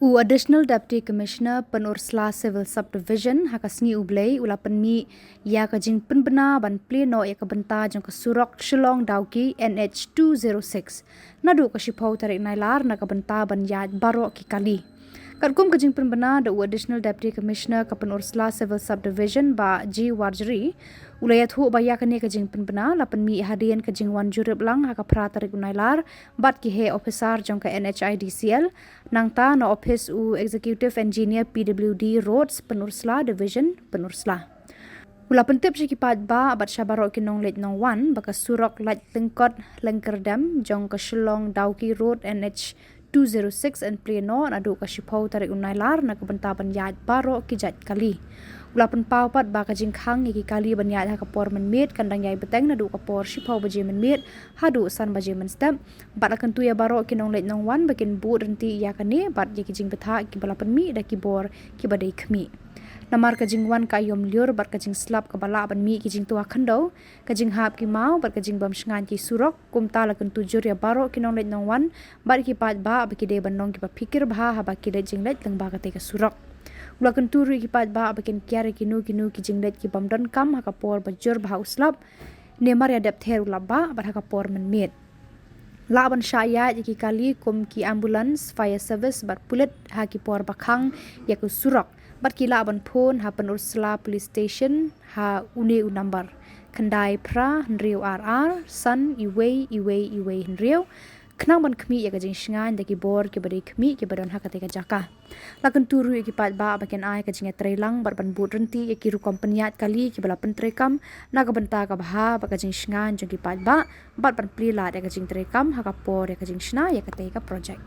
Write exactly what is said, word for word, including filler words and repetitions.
U Additional Deputy Commissioner Pynursla Civil Subdivision ha ka sngi U Blei u la pynmih ïa ka jingpynbna ban plie noh ïa ka bynta jong ka surok Shillong Dawki N H two zero six naduh ka shiphew tarik Nailar na ka bynta ban ïaid baroh ki kali. Katkum ka jingpynbna da u Additional Deputy Commissioner ka Pynursla Civil Subdivision Bah G Warjri u la ïathuh ba ïa kane ka jingpynbna la pynmih hadien ka jingwan jurip lang ha ka phra tarik u Nailar bad ki heh ophisar jong ka N H I D C L, nangta na ophis u Executive Engineer P W D Roads Pynursla Division Pynursla. U la pyntip sha ki paidbah bad sha baroh ki nongleit nongwan ba ka surok lait lyngkot lyngkyrdem jong ka Shillong Dawki Road N H two zero six yn plie noh naduh ka shiphew tarik u Nailar na ka bynta ban ïaid baroh ki jait kali. U la pynpaw pat ba ka jingkhang ïa ki kali ban ïaid ha ka por mynmiet kan dang ïai bteng naduh ka por shiphew baje mynmiet haduh san baje mynstep, bad la kyntu ïa baroh ki nongleit nongwan ba kin bud ryntih ïa kane bad ïa ki jingbthah kiba la pynmih da ki bor kiba dei khmih. Namar ka jingwan ka aïom lyiur bad ka jingslap kaba lah ban mih ki jingtwa khyndew, ka jinghap ki maw bad ka jingbym shngaiñ ki surok, kumta la kyntu jur ïa baroh ki nongleit nongwan bad ki paidbah ba ki dei ban long kiba phikir bha haba ki leit jingleit lyngba katei ka surok. U la kyntu ruh ïa ki paidbah ba kin kiar ïa kino kino ki jingleit kibym donkam ha ka por ba jur bha u slap, ne mar ïa dep ther u lapbah bad ha ka por mynmiet. Lah ban shah ïaid ïa ki kali kum ki ambulance, fire service bad pulit ha ki por ba khang ïa ka surok, bad ki lah ban phone ha Pynursla Police Station ha une u number: khyndai phra hynriew ar ar san iwei iwei iwei hynriew, khnang ban khmih ïa ka jingshngaiñ da ki bor kiba dei khmih kiba don ha katei ka jaka. La kyntu ruh ïa ki paidbah ba kin ai ka jingïatreilang bad ban bud ryntih ïa ki rukom pynïaid kali kiba la pyntreikam na ka bynta ka bha bad ka jingshngaiñ jong ki paidbah, bad ban plie lad ïa ka jingtreikam ha ka por ïa ka jingshna ïa katei ka projek.